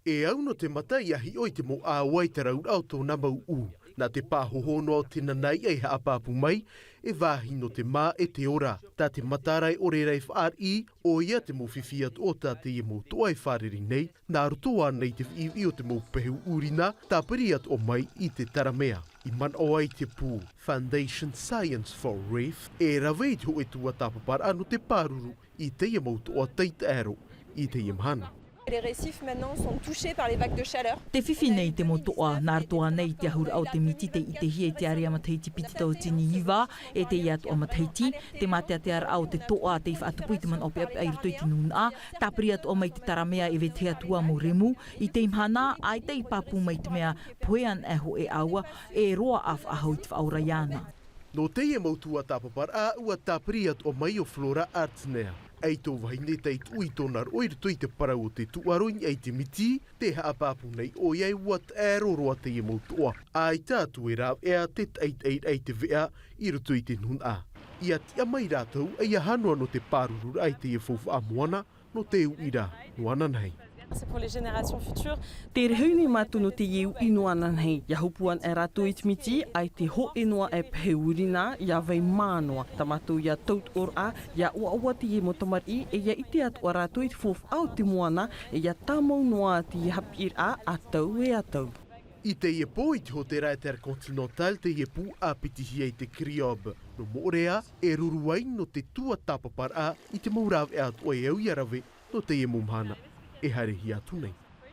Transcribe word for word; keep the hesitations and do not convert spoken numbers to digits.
E au nō te mata ia hiʻo i te mau ʻāua i te rauraʻa o tōna mau ʻū. Nā te pāhoho noa o te nanaʻia e haʻapāpū mai, e vāhi nō te mā e te ora. Tā te mataʻi ʻore rā e fāriʻi, ʻoia te mau fifi atoʻa tā teie mau toʻa e fārerei nei, nā roto ānei i te viʻiviʻi o te mau pehu ʻūrina, tāpiri atoʻa mai i te taramea. I manaʻo ai te pū Foundation Science for Reef, e rave i te hōʻē tuatāpaparaʻa nō te pāruru i teie mau toʻa taʻi taʻero i teie mahana. Les récifs maintenant sont touchés par les vagues de chaleur. Te fifi nei te mau toʻa, nā roto ānei i te ahuraʻa o te miti tei ʻitehia i te ārea matahiti piti tauatini iva, e teie atoʻa matahiti, te māteatearaʻa o te toʻa tei faʻatupu i te manaʻo peʻapeʻa i roto i te nūnaʻa, tāpiri atoʻa mai te taramea e vetahi atu ā mau remu, i teie mahana, ʻaita i pāpū mai te mea pohe ana e hōʻē ʻāua, e roa ā faʻahou i te faʻaora iāna. Nō teie mau tuatāpaparaʻa, ʻua tāpiri atoʻa mai ʻo Flora Artner. ʻAita ʻo vahine tei tuʻu i tōna roʻo i roto i te parau o te tūʻaro i niʻa i te miti, tē haʻapāpū nei ʻoia e ʻua taʻero roa teie mau toʻa. ʻAita atu e rāveʻa te taʻitaʻiraʻa i te veʻa i roto i te nūnaʻa. ʻIa tiʻa mai rātou, ʻia hānua nō te pārururaʻa i teie faufaʻa moana, nō te uʻi ra, nō ananahi. C'est pour les générations futures. Tē rehu nei mātou nō teie uʻi nō ananahi, ʻia hopu ana e rātou i te miti, ʻaita e hōʻē noa e pehu ʻūrina, ʻia vai mā noa. Tā mātou ʻia tautoʻoraʻa, ʻia ʻoaʻoa teie mau tamariʻi, e ʻia ʻite atoʻa rātou i te faufaʻa o te moana, e ʻia tāmau noa teie haʻapiʻiraʻa, ʻa tau e ʻa tau. I teie pō i te hōtēra Intercontinental teie pū ʻāpitihia i te Criob. Nō Moʻorea, e ruru ai nō te tuatāpaparaʻa i te mau rāveʻa atoʻa e au ʻia rave nō teie mau mahana e haerehia atu nei.